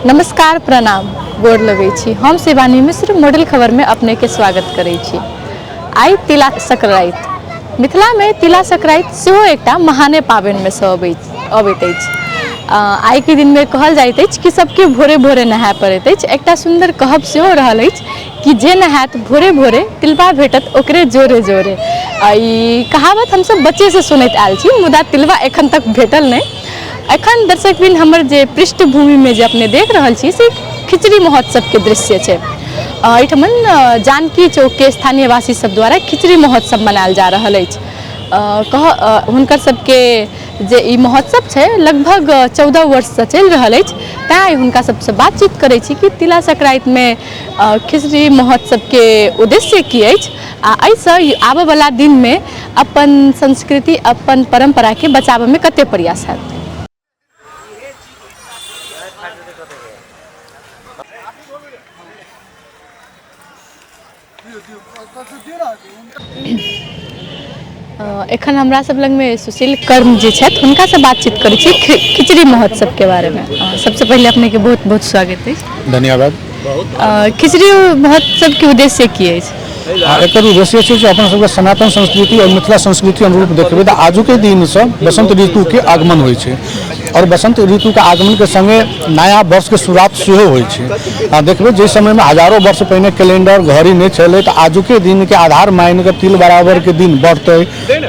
नमस्कार, प्रणाम, गोर लगै छी। हम शिवानी मिश्र मॉडल खबर में अपने के स्वागत करै छी। आइ तिला संक्रांति, मिथिला में तिला संक्रांति सेहो एकटा महाने पाबनि में से अबैत अछि। आइ के दिन में कहल जाइत अछि कि सबके भोरे भोरे नहाय पड़ैत अछि। एकटा सुंदर कहब सेहो रहल अछि कि जे नहायत भोरे भोरे तिलबा भेटत ओकरे जोरे जोरे। ई कहावत हमसब बच्चे से सुनैत आयल छी, मुदा तिलबा एखन तक भेटल नहि। एखन दर्शकवृंद, हमर जे पृष्ठभूमिमे जे अपने देख रहल छी से खिचड़ी महोत्सवके दृश्य छै। एहिठमन जानकी चौकके स्थानीयवासी सब द्वारा खिचड़ी महोत्सव मनायल जा रहल अछि। कह हुनकर सबके जे ई महोत्सव छै लगभग 14 वर्षसँ चलि रहल अछि। तैँ आइ हुनका सबसँ बातचीत करै छी कि तिला संक्रान्तिमे खिचड़ी महोत्सवके उद्देश्य की अछि आ एहिसँ आबयवला दिनमे अपन संस्कृति, अपन परम्पराके बचाबऽमे कते प्रयास हैत। एखन हमरा सब लगमे सुशील कर्म जी छथि, हुनकासँ बातचीत करै छी खिचड़ी महोत्सवके बारेमे। सबसँ पहिले अपनेके बहुत बहुत स्वागत अछि। धन्यवाद। खिचड़ी महोत्सवके उद्देश्य की अछि? आ एकर उद्देश्य छै जे अपन सबके सनातन संस्कृति आओर मिथिला संस्कृति अनुरूप देखबै तऽ आजुके दिनसँ बसंत ऋतुके आगमन होइ छै आओर बसंत ऋतुके आगमनके सङ्गे नया वर्षके शुरुआत सेहो होइ छै। आ देखबै जाहि समयमे हजारो वर्ष पहिने कैलेंडर घड़ी नहि छलै तऽ आजुके दिनके आधार मानि कऽ तिल बराबरके दिन बढ़तै,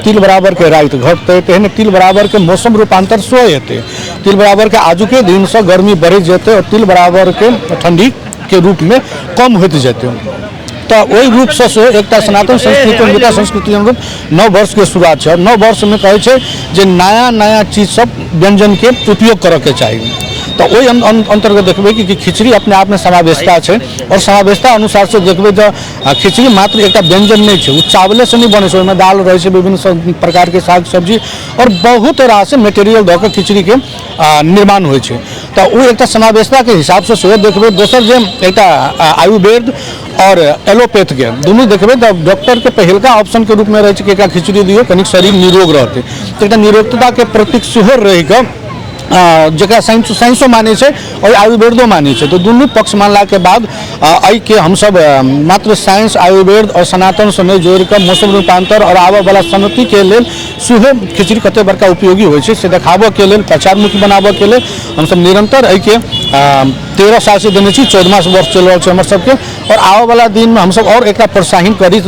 तिल बराबरके राति घटतै, तेहने तिल बराबरके मौसम रूपान्तर सेहो हेतै। तिल बराबरके आजुके दिनसँ गर्मी बढ़ि जेतै आओर तिल बराबरके ठण्डीके रूपमे कम होइत जेतै। तऽ ओहि रूपसँ सेहो एकटा सनातन संस्कृति, मिथिला संस्कृति अनुरूप नव वर्षके शुरुआत छै। आओर नव वर्षमे कहै छै जे नया नया चीज सब व्यञ्जनके उपयोग करऽके चाही। तऽ ओहि अन्तर्गत देखबै कि खिचड़ी अपने आपमे समावेशिता छै आओर समावेशिता अनुसार से देखबै तऽ खिचड़ी मात्र एकटा व्यञ्जन नहि छै, ओ चावलेसँ नहि बनै छै, ओहिमे दालि रहै छै, विभिन्न प्रकारके साग सब्जी आओर बहुत रास मेटेरियल दऽ कऽ खिचड़ीके निर्माण होइ छै। तऽ ओ एकटा समावेशिताके हिसाबसँ सेहो देखबै। दोसर जे एकटा आयुर्वेद आओर एलोपैथके दुनू देखबै तऽ डॉक्टरके पहिलका ऑप्शनके रूपमे रहै छै कि एकरा खिचड़ी दियौ, कनिक शरीर निरोग रहतै। तऽ एकटा निरोगताके प्रतीक सेहो रहि कऽ जकरा साइंसो मानै छै आओर आयुर्वेदो मानै छै, तऽ दुनू पक्ष मानलाके बाद एहिके हमसब मात्र साइंस, आयुर्वेद आओर सनातनसँ नहि जोड़ि कऽ मौसम रूपान्तर आओर आबऽवला सन्नतिके लेल सेहो खिचड़ी कतेक बड़का उपयोगी होइ छै से देखाबऽके लेल, प्रचारमुखी बनाबऽके लेल हमसब निरन्तर एहिके 13 सालसँ देने छी। 14वां वर्ष चलि रहल छै हमर सबके आओर आबऽवला दिनमे हमसब आओर एकरा प्रोत्साहित करी,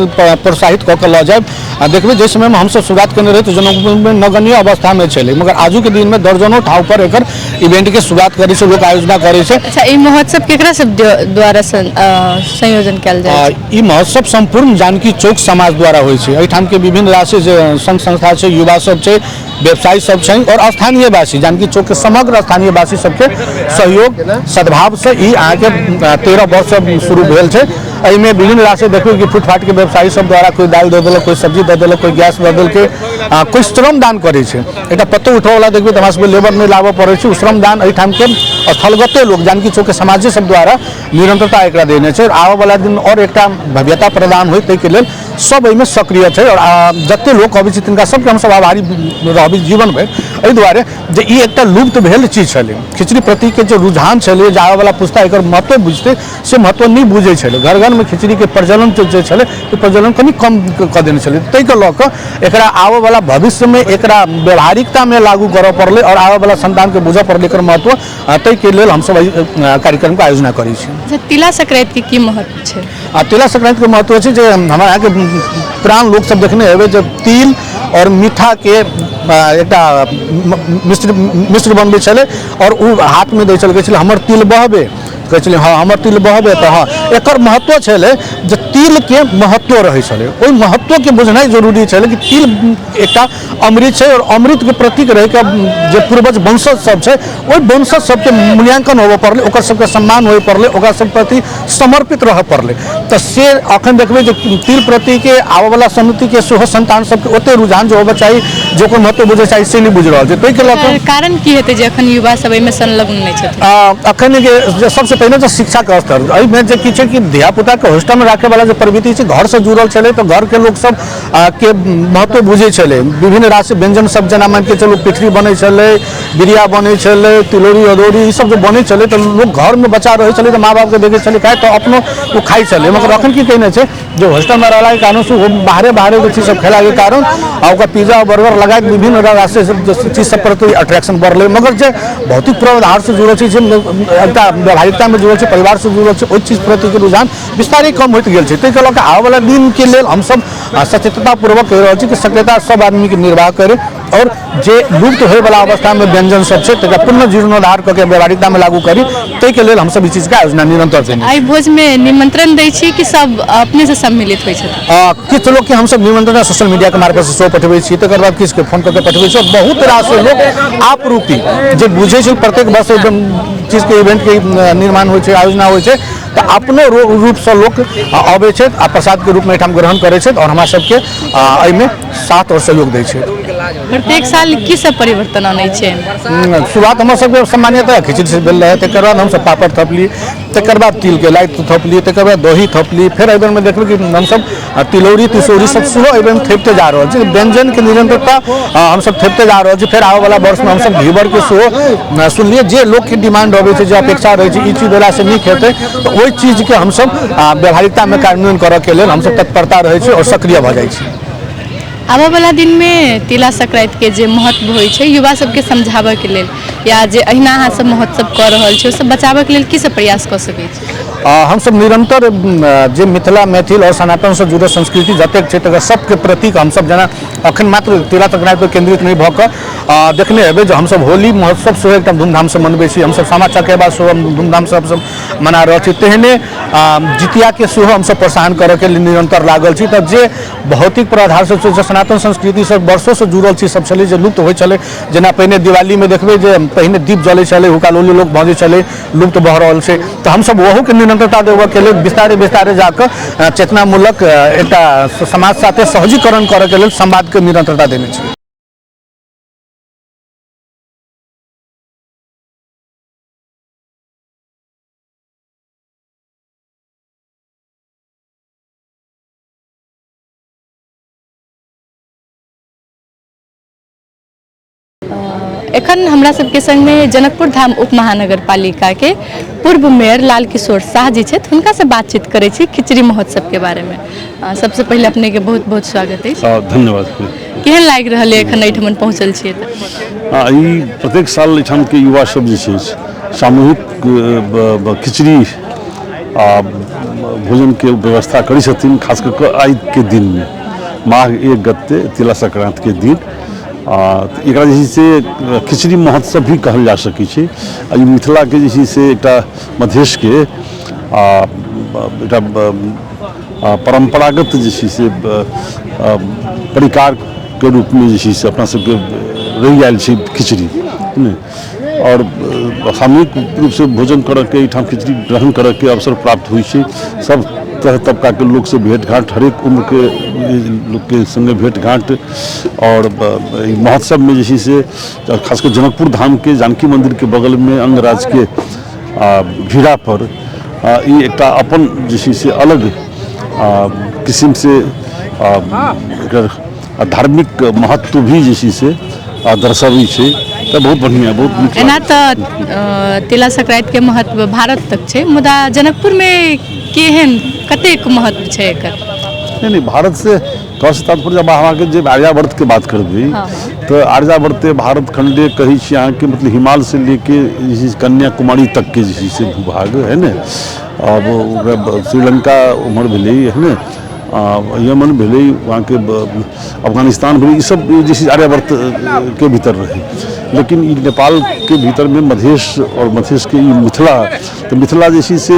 प्रोत्साहित कऽ कऽ लऽ जायब। आ देखबै जाहि समयमे हमसब शुरुआत केने रही तऽ जनकपुरमे नगण्य अवस्थामे छलै, मगर आजुके दिनमे दर्जनो ठाउँ पर एकर इवेंटके शुरुआत करै छै, लोक आयोजना करै छै। अच्छा, ई महोत्सव केकरा सब द्वारा संयोजन कयल जाइ छै? ई महोत्सव सम्पूर्ण जानकी चौक समाज द्वारा होइ छै। एहिठामके विभिन्न राशि जे संघ संस्था छै, युवा सब छै, व्यवसायी सब छै आओर स्थानीयवासी, जानकी चौकके समग्र स्थानीयवासी सबके सहयोग सद्भावसँ ई अहाँके 13 वर्ष शुरू भेल छै। एहिमे विभिन्न राशि देखियौ कि फुटपाथके व्यवसायी सब द्वारा कोइ दालि दऽ देलक, कोइ सब्जी दऽ देलक, कोइ गैस दऽ देलकै, कोइ श्रमदान करै छै। एकटा पत्तो उठबऽवला देखबै तऽ हमरा सबके लेबर नहि लाबऽ पड़ै छै, ओ श्रमदान एहिठामके स्थलगते लोक जानकी चौकके समाजे सब द्वारा निरन्तरता एकरा देने छै। आबऽवला दिन आओर एकटा भव्यता प्रदान होइ ताहिके लेल सब एहिमे सक्रिय छै आओर जते लोक अबै छै तिनका सबके हमसब आभारी रहबै जीवन भरि, एहि दुआरे जे ई एकटा लुप्त भेल चीज छलै। खिचड़ी प्रतिके जे रुझान छलै जे आबऽवला पुस्ता एकर महत्व बुझतै से महत्व नहि बुझै छलै। घर घरमे खिचड़ीके प्रचलन जे छलै ओ प्रचलन कनि कम कऽ देने छलै, ताहिके लऽ कऽ एकरा आबऽवला भविष्यमे एकरा व्यवहारिकतामे लागू करऽ पड़लै आओर आबऽवला सन्तानके बुझऽ पड़लै एकर महत्व। ताहिके लेल हमसब एहि कार्यक्रमके आयोजना करै छी। अच्छा, तिला संक्रांतिके की महत्व छै? आ तिला संक्रांतिके महत्व छै जे हमरा अहाँके पुरान लोकसब देखने हेबै जे तिल आओर मीठाके एकटा मिश्र मिश्र बनबै छलै आओर ओ हाथमे दै छलै, कहै छलै हमर तिल बहबे, कहै छलै हँ हमर तिल बहबे। तऽ हँ एकर महत्व छलै जे तिलके महत्व रहै छलै, ओहि महत्वके बुझनाइ जरूरी छलै कि तिल एकटा अमृत छै आओर अमृतके प्रतीक रहिके जे पूर्वज वंशज सब छै ओहि वंशज सबके मूल्यांकन होबऽ पड़लै, ओकर सबके सम्मान होबऽ पड़लै, ओकरा सब प्रति समर्पित रहऽ पड़लै। तऽ से अखन देखबै जे तिल प्रतिके आबयवला समितिके सेहो सन्तान सबके ओते रुझान जे होबऽ चाही, जे ओकर महत्व बुझै चाही, से नहि बुझि रहल छै। ताहिके लऽ कऽ कारण की हेतै जे अखन युवा सब एहिमे संलग्न नहि छथिन? अखन जे सबसँ पहिने तऽ शिक्षाके स्तर एहिमे जे की छै कि धियापुताके हॉस्टलमे राखैवला जे प्रवृत्ति छै, घरसँ जुड़ल छलै तऽ घरके लोकसब के महत्व बुझै छलै। विभिन्न राशि व्यञ्जन सब जेना मानिके चलू पिठरी बनै छलै, बिरिया बनै छलै, तिलौरी अदौरी, ई सब जे बनै छलै तऽ लोक घरमे बच्चा रहै छलै तऽ माँ बापके देखै छलै खाइ तऽ अपनो ओ खाइ छलै। मगर अखन की कहने छै जे हॉस्टलमे रहलाके कारणसँ ओ बाहरे बाहरे के चीज सब खेलाके कारण आ ओकर पिज्जा बर्गर लगाके विभिन्न राशि चीज सब प्रति अट्रैक्शन बढ़लै। मगर जे भौतिक पूर्वाधारसँ जुड़ल छै, जे एकटा व्यावहारिकतामे जुड़ल छै, परिवारसँ जुड़ल छै, ओहि चीज प्रतिके रुझान बिस्तारै कम होइत गेल छै। ताहिके लऽ कऽ आबयवला दिनके लेल हमसब सचेततापूर्वक कहि रहल छी कि सक्रियता सब आदमीके निर्वाह करै आओर जे लुप्त होयवला अवस्थामे व्यञ्जन सब छै तकरा पुनः जीर्णोद्धार कऽ के व्यावहारिकतामे लागू करी, ताहिके लेल हमसब ई चीजके आयोजना निरन्तर देने। एहि भोजमे निमंत्रण दै छी कि सब अपनेसँ सम्मिलित होइ छथिन? किछु लोकके हमसब निमंत्रण सोशल मीडियाके मार्फतसँ सेहो पठबै छी, तकर बाद किछुके फोन कऽ के पठबै छी। आओर बहुत रास लोक आपरूपी जे बुझै छै प्रत्येक वर्ष एकदम चीजके इवेंटके निर्माण होइ छै, आयोजना होइ छै, तऽ अपनो रूपसँ लोक अबै छथि आ प्रसादके रूपमे एहिठाम ग्रहण करै छथि आओर हमरा सबके एहिमे साथ आओर सहयोग दै छथि। प्रत्येक साल की सब परिवर्तन आनै छै? शुरुआत हमर सबके सामान्यतः खिचड़ी से भेल रहै, तकर बाद हमसब पापड़ थपली, तकर बाद तिलके लाइ थपली, तकर बाद दही थपली। फेर एहि बेरमे देखबै कि हमसब तिलौरी तिसौरी सब सेहो एहि बेरमे थपिते जा रहल छी। व्यञ्जनके निरन्तरता हमसब थपिते जा रहल छी। फेर आबयवला वर्षमे हमसब घेवरके सेहो सुनलियै जे लोकके डिमांड अबै छै, जे अपेक्षा रहै छै ई चीज देलासँ नीक हेतै, तऽ ओहि चीजके हमसब व्यावहारिकतामे कार्यान्वयन करऽके लेल हमसब तत्परता रहै छी आओर सक्रिय भऽ जाइ छी। आबयवला दिनमे तिला संक्रान्तिके जे महत्व होइ छै युवा सबके समझाबऽके लेल या जे अहिना अहाँ सब महोत्सव कऽ रहल छी ओ सब बचाबऽके लेल की सब प्रयास कऽ सकै छी? हमसब निरन्तर जे मिथिला मैथिल आओर सनातनसँ जुड़ल संस्कृति जतेक छै तकर सबके प्रतीक हमसब जेना अखन मात्र तिला संक्रान्ति पर केन्द्रित नहि भऽ कऽ देखने हेबै जे हमसब होली महोत्सव सेहो एकदम धूमधामसँ मनबै छी, हमसब सामा चकेबा सेहो धूमधामसँ हमसब मना रहल छी, तेहने जितियाके सेहो हमसब प्रोत्साहन करऽके लेल निरन्तर लागल छी। तऽ जे भौतिक प्राधारसँ जे सनातन संस्कृतिसँ वर्षोसँ जुड़ल चीज सब छलै जे लुप्त होइ छलै, जेना पहिने दिवालीमे देखबै जे पहिने दीप जलै छलै, हुक्का लोली लोक भजै छलै, लुप्त भऽ रहल छै। तऽ हमसब ओहूके निरन्तरता देबऽके लेल बिस्तारे बिस्तारे जाकऽ चेतनामूलक एकटा समाज साथे सहजीकरण करऽके लेल संवादके निरन्तरता देने छी। एखन हमरा सबके संगमे जनकपुर धाम उप महानगर पालिकाके पूर्व मेयर लाल किशोर शाह जी छथि, हुनकासँ बातचीत करै छी खिचड़ी महोत्सवके बारेमे। सबसँ पहिले अपनेके बहुत बहुत स्वागत अछि। धन्यवाद। केहन लागि रहल है एखन एहिठाम पहुँचल छियै तऽ? ई प्रत्येक साल एहिठामके युवा सब जे छै सामूहिक खिचड़ी आ भोजनके व्यवस्था करै छथिन, खास कऽ कऽ आइके दिनमे माघ 1 गते तिला संक्रान्तिके दिन। एकरा जे छै से खिचड़ी महोत्सव भी कहल जा सकै छै। ई मिथिलाके जे छै से एकटा मधेशके एकटा परम्परागत जे छै से परिकारके रूपमे जे छै से अपना सबके रहि आयल छै खिचड़ी ने। आओर सामूहिक रूपसँ भोजन करऽके एहिठाम खिचड़ी ग्रहण करऽके अवसर प्राप्त होइ छै। सब तरह तबकाके लोकसँ भेँट घाँट, हरेक उम्रके लोकके सङ्गे भेँट घाँट। आओर एहि महोत्सवमे जे छै से खास कऽ जनकपुर धामके जानकी मन्दिरके बगलमे अङ्गराजके भीड़ापर ई एकटा अपन जे छै से अलग किसिमसँ एकर धार्मिक महत्व भी जे छै से दर्शाबै छै। तऽ बहुत बढ़िआँ, बहुत नीक। एना तऽ तिला संक्रान्तिके महत्व भारत तक छै, मुदा जनकपुरमे केहन कतेक महत्व छै एकर? नहि नहि, भारत से कहसँ तात्पर्य जब अहाँके जे आर्यावर्तके बात करबै तऽ आर्यावर्ते भारत खण्डे कहै छी अहाँके, मतलब हिमालय से लेके जे छै कन्याकुमारी तकके जे छै से भूभाग है ने। अब ओकरा श्रीलंका उम्हर भेलै है ने, यमन भेलै, अहाँके अफगानिस्तान भेलै, ई सब जे छै आर्यावर्त के भीतर रहै। लेकिन ई नेपालके भीतरमे मधेश आओर मधेशके ई मिथिला, तऽ मिथिला जे छै से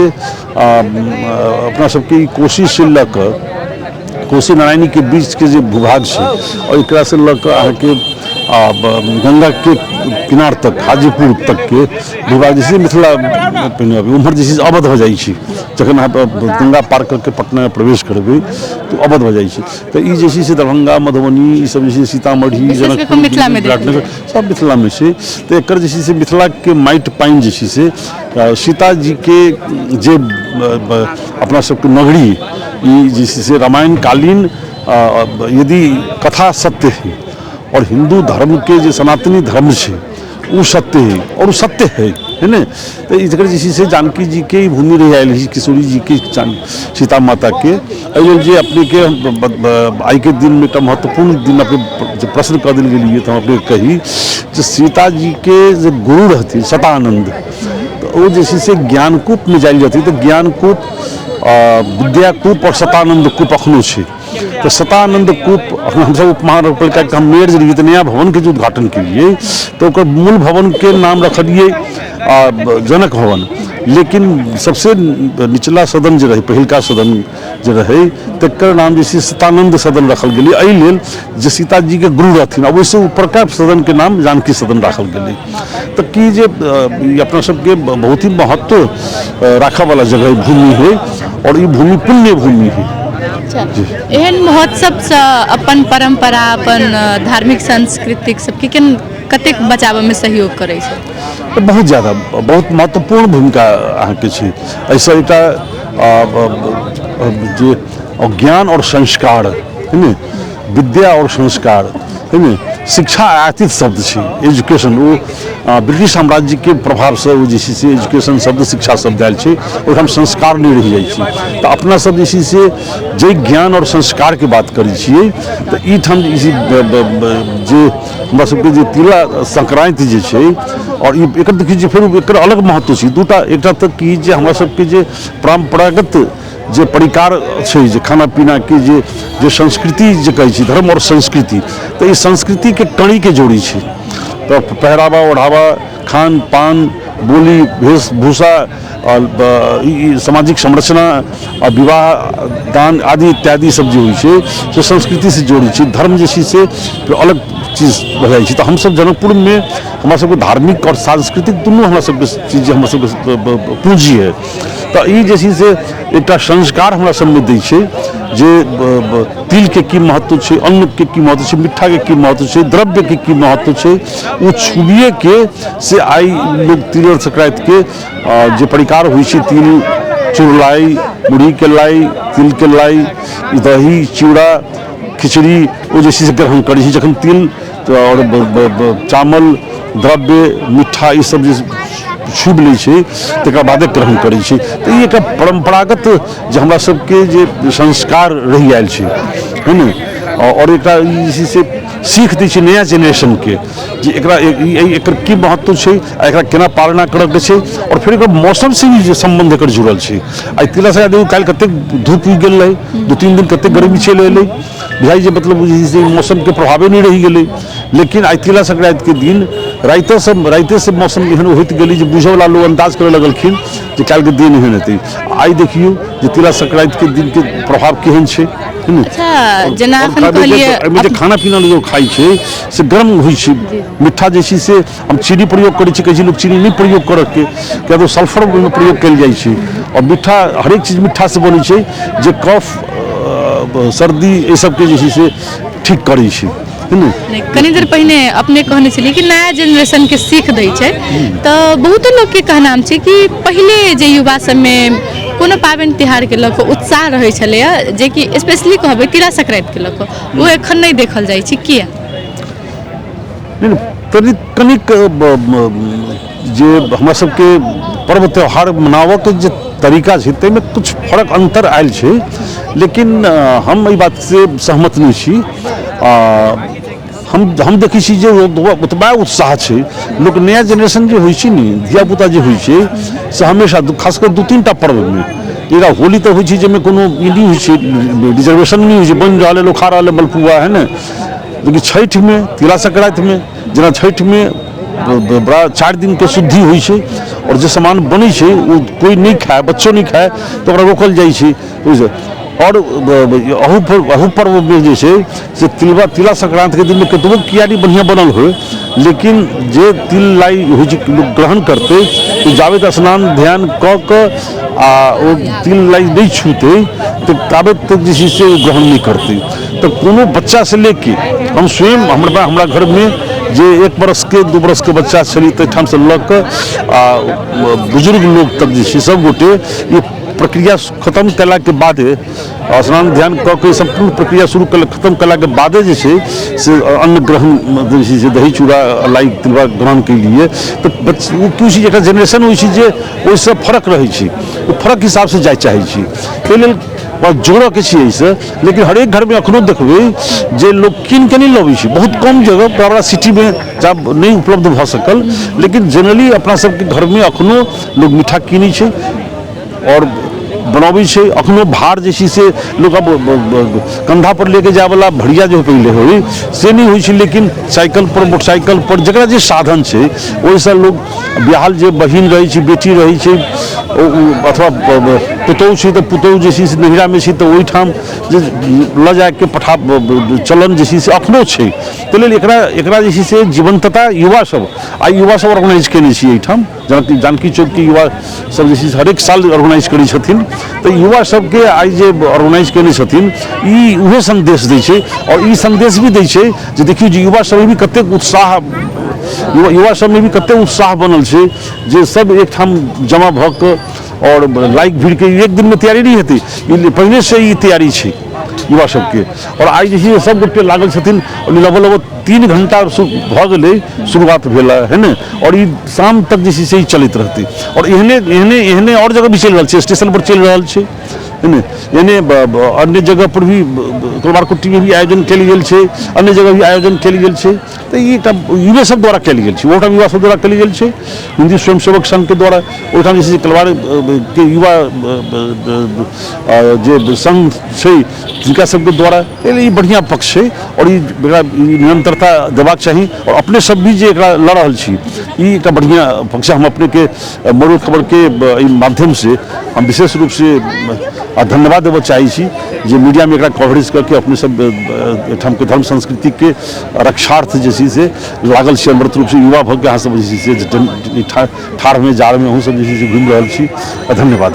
अपना सबके ई कोशी से लऽ कऽ कोशी नारायणीके बीचके जे भूभाग छै, आओर एकरासँ लऽ कऽ अहाँके आ गंगाके किनार तक हाजीपुर तकके भूभाग जे छै से मिथिला पहिने अबै उम्हर जे छै से अवध भऽ जाइ छै। जखन अहाँ गंगा पार करके पटनामे प्रवेश करबै तऽ अवध भऽ जाइ छै। तऽ ई जे छै से दरभंगा, मधुबनी, ई सब जे छै सीतामढ़ी, जनकपुर, विराटनगर सब मिथिलामे छै। तऽ एकर जे छै से मिथिलाके माटि पानि जे छै से सीताजीके जे अपना सबके नगरी ई जे छै से रामायण कालीन यदि कथा सत्य है आओर हिन्दू धर्मके जे सनातनी धर्म छै ओ सत्य है आओर ओ सत्य है, है ने। तऽ एकर जे छै से जानकी जीके ई भूमि रहि आयल है, किशोरी जीके, सीता माताके। एहि लेल जे अपनेके आइके दिनमे एकटा महत्वपूर्ण दिन अपने जे प्रश्न कऽ देल गेलियै तऽ हम अपनेके कही जे सीता जीके जे गुरु रहथिन शतानन्द, तऽ ओ जे छै से ज्ञानकूपमे जायल जथिन। तऽ ज्ञानकूप, विद्याकूप आओर शतानन्द कूप अखनो छै। तऽ शतानन्द कूप अखन हमसभ उपमहानगरपालिकाके हम मेयर जे रहियै तऽ नया भवनके जे उद्घाटन केलियै तऽ ओकर मूल भवनके नाम रखलियै जनक भवन, लेकिन सबसे निचला सदन जे रहै, पहिलका सदन जे रहै, तकर नाम जे छै शतानन्द सदन रखल गेलै, एहि लेल जे सीताजीके गुरु रहथिन। आ ओहिसँ ऊपरका सदनके नाम जानकी सदन राखल गेलै। तऽ की जे ई अपना सबके बहुत ही महत्व राखऽवला जगह भूमि है आओर ई भूमि पुण्य भूमि है। एहन महोत्सवसँ अपन परम्परा, अपन धार्मिक सांस्कृतिक सबके कतेक बचाबऽमे सहयोग करै छै? बहुत ज्यादा, बहुत महत्वपूर्ण भूमिका अहाँके छै। एहिसँ एकटा जे ज्ञान आओर संस्कार है ने, विद्या आओर संस्कार है ने, शिक्षा आयातित शब्द छै एजुकेशन। ओ ब्रिटिश साम्राज्यके प्रभावसँ ओ जे छै से एजुकेशन शब्द, शिक्षा शब्द आयल छै, ओहिठाम संस्कार नहि रहि जाइ छै। तऽ अपना सब जे छै से जाहि ज्ञान आओर संस्कारके बात करै छियै तऽ ई ठाम जे हमरा सबके जे तिला संक्रान्ति जे छै आओर ई एकर देखियौ जे फेर एकर अलग महत्व छै दूटा। एकटा तऽ की जे हमरा सबके जे परम्परागत जे परिकार छै, जे खाना पीनाके जे जे संस्कृति जे कहै छी धर्म आओर संस्कृति, तऽ ई संस्कृतिके कड़ीके जोड़ै छै। तऽ पहिरावा ओढ़ावा, खान पान, बोली, वेशभूषा, ई सामाजिक संरचना, विवाह दान आदि इत्यादि सब जे होइ छै से संस्कृतिसँ जोड़ै छै। धर्म जे छै से अलग चीज भऽ जाइ छै। तऽ हमसब जनकपुरमे हमरा सबके धार्मिक आओर सांस्कृतिक दुनू हमरा सबके चीज जे हमरा सबके पूँजी है। तऽ ई जे छै से एकटा संस्कार हमरा सबमे दै छै जे तिलके की महत्व छै, अन्नके की महत्व छै, मिट्ठाके की महत्व छै, द्रव्यके की महत्व छै। ओ छुबिएके से आइ लोक तिल संक्रान्तिके जे परिकार होइ छै, तिल चुड़लाइ, मुरहीके लाइ, तिलके लाइ, दही चिड़ा खिचड़ी, ओ जे छै से ग्रहण करै छै। जखन तिल आओर चावल, द्रव्य, मिट्ठा ई सब जे छुबि लै छै तकर बादे ग्रहण करै छै। तऽ ई एकटा परम्परागत जे हमरा सबके जे संस्कार रहि आयल छै, है ने। आओर एकटा ई जे छै से सीख दै छै नया जेनरेशनके जे एकरा एकर की महत्व छै आ एकरा केना पालना करऽके छै। आओर फेर एकर मौसमसँ भी जे सम्बन्ध एकर जुड़ल छै। आइ तिला संक्रान्ति, काल्हि कतेक धूप उगि गेल रहै, 2-3 दिन कतेक गर्मी चलि एलै, बुझाइ जे मतलब जे छै से मौसमके प्रभावे नहि रहि गेलै। लेकिन आइ तिला संक्रान्तिके दिन रातिसँ मौसम एहन होइत गेलै जे बुझऽवला लोक अन्दाज करऽ लगलखिन जे काल्हिके दिन एहन हेतै। आइ देखियौ जे तिला संक्रान्तिके दिनके प्रभाव केहन छै, है ने। अच्छा, जेना एखन कहलियै एहिमे जे खाना पीना लोक खाइ छै से गर्म होइ छै। मिठ्ठा जे छै से हम चीनी प्रयोग करै छी, कहै छै लोक चीनी नहि प्रयोग करऽके, किया तऽ सल्फर ओहिमे प्रयोग कयल जाइ छै। आओर मिठ्ठा हरेक चीज मिठ्ठासँ बनै छै जे कफ, सर्दी एहि सबके जे छै से ठीक करै छै, है ने। कनी देर पहिने अपने कहने छलियै कि नया जेनरेशनके सीख दै छै, तऽ बहुतो लोकके कहनाम छै कि पहिले जे युवा सबमे कोनो पाबनि तिहारके लऽ कऽ उत्साह रहै छलैए, जेकि स्पेशली कहबै तिला संक्रान्तिके लऽ कऽ, ओ एखन नहि देखल जाइ छै, किया? नहि, कनिक जे हमरा सबके पर्व त्यौहार मनाबऽके जे तरीका छै ताहिमे किछु फरक अन्तर आयल छै, लेकिन हम एहि बातसँ सहमत नहि छी। हम देखै छी जे ओतबा उत्साह छै। लोक नया जेनरेशन जे होइ छै ने, धियापुता जे होइ छै से हमेशा खास कऽ 2-3 टा पर्वमे, एकटा होली तऽ होइ छै जाहिमे कोनो ई नहि होइ छै, रिजर्वेशन नहि होइ छै, बनि रहल है, लोक खा रहल है मलपुआ, है ने। लेकिन छठिमे, तिला संक्रान्तिमे, जेना छठिमे बड़ा 4 दिनके शुद्धि होइ छै आओर जे सामान बनै छै ओ कोइ नहि खाय, बच्चो नहि खाय, तऽ ओकरा रोकल जाइ छै ओहिसँ। आओर अहू अहू पर्वमे जे छै से तिलबा तिला संक्रान्तिके दिनमे कतबो कियारी बढ़िआँ बनल होइ, लेकिन जे तिल लाइ होइ छै लोक ग्रहण करतै, तऽ जाबे तक स्नान ध्यान कऽ कऽ आ ओ तिल लाइ नहि छूतै तऽ ताबे तक जे छै से ओ ग्रहण नहि करतै। तऽ कोनो बच्चासँ लेके हम स्वयं हमरा हमरा घरमे जे 1 बरसके 2 बरसके बच्चा छलै ताहिठामसँ लऽ कऽ आ बुजुर्ग लोक तक जे छै सभगोटे ई प्रक्रिया खतम कयलाके बादे स्नान ध्यान कऽ के सम्पूर्ण प्रक्रिया शुरू कयल खतम कयलाके बादे जे छै से अन्न ग्रहण जे छै से दही चूड़ा लाइ तिलबा ग्रहण केलियै। तऽ ओ की छै, एकटा जेनरेशन होइ छै जे ओहिसँ फरक रहै छै, ओ फरक हिसाबसँ जाय चाहै छै, ताहि लेल जोड़ऽके छै एहिसँ। लेकिन हरेक घरमे एखनो देखबै जे लोक कीन के नहि लबै छै, बहुत कम जगह बड़ा बड़ा सिटीमे जब नहि उपलब्ध भऽ सकल, लेकिन जनरली अपना सबके घरमे एखनो लोक मीठा कीनै छै आओर बनबै छै। एखनो भार जे छै से लोक आब कंधा पर लेके जायवला भरिया जे पहिले होइ से नहि होइ छै, लेकिन साइकिल पर मोटरसाइकिल पर जकरा जे साधन छै ओहिसँ लोक बियाहल जे बहिन रहै छै, बेटी रहै छै अथवा पुतहु छै तऽ पुतहु जे छै से नैहरामे छै तऽ ओहिठाम जे लऽ जाइके पठा चलन जे छै से एखनो छै। ताहि लेल एकरा एकरा जे छै से जीवन्तता युवा सब आइ युवा सब ऑर्गेनाइज कयने छी एहिठाम जानकी चौकके युवा सब जे छै से हरेक साल ऑर्गेनाइज करै छथिन। तऽ युवा सबके आइ जे ऑर्गेनाइज कयने छथिन ई उहे सन्देश दै छै, आओर ई सन्देश भी दै छै जे देखियौ जे युवा सबमे भी कतेक उत्साह युवा सबमे भी कतेक उत्साह बनल छै जे सब एकठाम जमा भऽ कऽ आओर लाइक भीड़के एक दिनमे तैयारी नहि हेतै, ई पहिनेसँ ई तैयारी छै युवा सबके। आओर आइ जे छै से सब गोटे लागल छथिन, लगभग लगभग 3 घंटा भऽ गेलै शुरुआत भेल है ने, आओर ई शाम तक जे छै से ई चलैत रहतै। आओर एहने एहने एहने आओर जगह भी चलि रहल छै, स्टेशन पर चलि रहल छै है ने, एहने अन्य जगह पर भी कलवारकुट्टीमे भी आयोजन कयल गेल छै, अन्य जगह भी आयोजन कयल गेल छै। तऽ ई एकटा युवे सब द्वारा कयल गेल छै, ओहोठाम युवा सब द्वारा कयल गेल छै, हिन्दी स्वयंसेवक संघके द्वारा ओहिठाम जे छै से कलवार के युवा जे संघ छै तिनका सबके द्वारा। एहि ई बढ़िआँ पक्ष छै आओर ई एकरा निरन्तरता देबाक चाही, आओर अपने सब भी जे एकरा लऽ रहल छी ई एकटा बढ़िआँ पक्ष। हम अपनेके मरूर खबरके एहि माध्यमसँ हम विशेष रूपसँ धन्यवाद देबऽ चाहै छी जे मीडियामे एकरा कवरेज करके अपने सब एहिठामके धर्म संस्कृतिके रक्षार्थ जे छै से लागल छी अनवरत रूपसँ। युवा भऽ के अहाँ सब जे छै से ठाढ़मे जाड़मे अहूँ सब जे छै से घुमि रहल छी। धन्यवाद।